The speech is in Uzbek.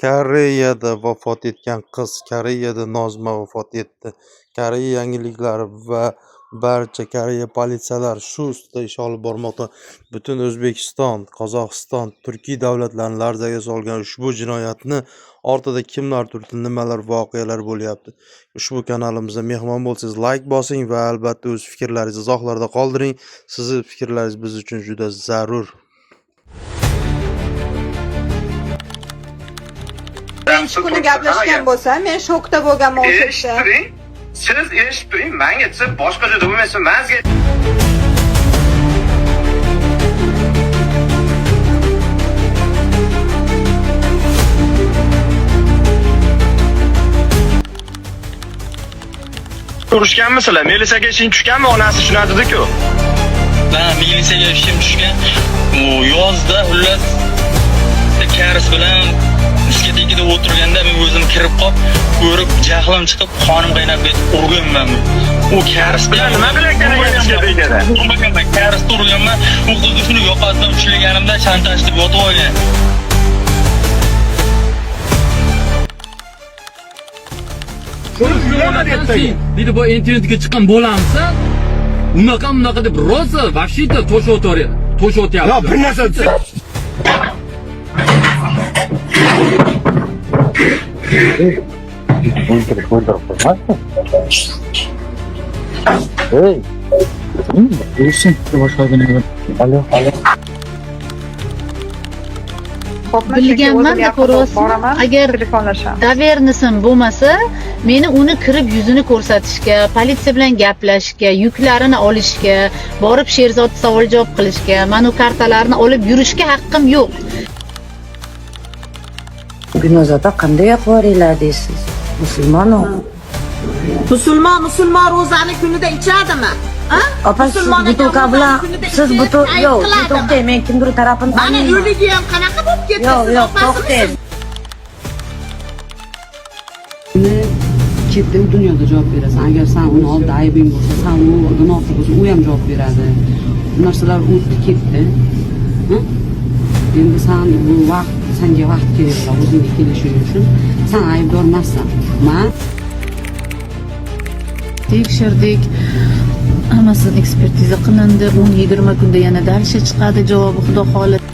Koreyada vafot etgan qiz, Koreyada Nozima vafot etdi. Koreya yangiliklari va barcha Koreya politsiyalari shu ustida ish olib bormoqda. Butun O'zbekiston, Qozog'iston, turkiy davlatlarni larzaga solgan ushbu jinoyatni ortida kimlar turibdi, nimalar voqealar bo'lyapti? Ushbu kanalimizda mehmon bo'lsangiz layk bosing va albatta o'z fikrlaringizni izohlarda qoldiring. Sizni fikrlaringiz biz uchun juda zarur. Birinchi kuni gaplashgan bo'lsa, men shokda bo'lganman o'sha Eshitib yerda. turing. Siz eshitib turing. Menga siz boshqa joyda bo'lmaysiz. Men sizga Ko'rishganmisizlar? Melisaga ishing tushganmi? Onasi shuni dedi-ku. Man militsiyaga ishim tushgan. U yozda xullas karis bilan diskotekada o'tirganda men o'zim kirib qolib, ko'rib jahlim chiqib, qonim qaynab ketib urganman. U karis Bilan nima bilan diskotekada? Urmaganman, karisni urganman. U qizni shuni yoqasidan ushlaganimda shantaj deb yotib olgan. Deydi, bu internetga chiqqan bo'lamisan? Unaqa bunaqa deb rosa вообще-то tosh tosh otyapti. Yo, bir narsa Xo'pmi, chunki Bilganman o'zim da yaqinda ko'ryapsizmi? boraman, Agar telefonlashaman. Доверенность im bo'lmasa, meni uni kirib yuzini ko'rsatishga, politsiya bilan gaplashishga, yuklarini olishga, borib Sherzod savol javob qilishga, mana u kartalarni olib yurishga haqqim yo'q. Gulnoz opa, qanday yoqvoringlar deysiz? Musulmon u. Musulmon musulmon ro'zani kunida ichadimi? A? Opa, siz Musulmon ekan butilka ro'zani bilan kunida siz ichib, butul ayb yo'q, qiladimi? to'xtang, men kimdir tarafini Mana taniyman. o'ligi ham qanaqa bo'lib ketdi? Yo'q, Siz yo'q, opasimisiz? to'xtang. Chetda u dunyoda javob berasan. Agar san uni oldida aybing bo'lsa, san u gunohli bo'lsa, u ham javob beradi. Bu narsalar o'tdi ketdi. Hı? Endi san bu vaqt, sanga vaqt kerak bo'ladi o'zingga kelishing uchun. San aybdor emassan. Man Tekshirdik. Hammasini ekspertiza qilindi. 10-20 kunda yana дальше chiqadi javobi, xudo xohlasa.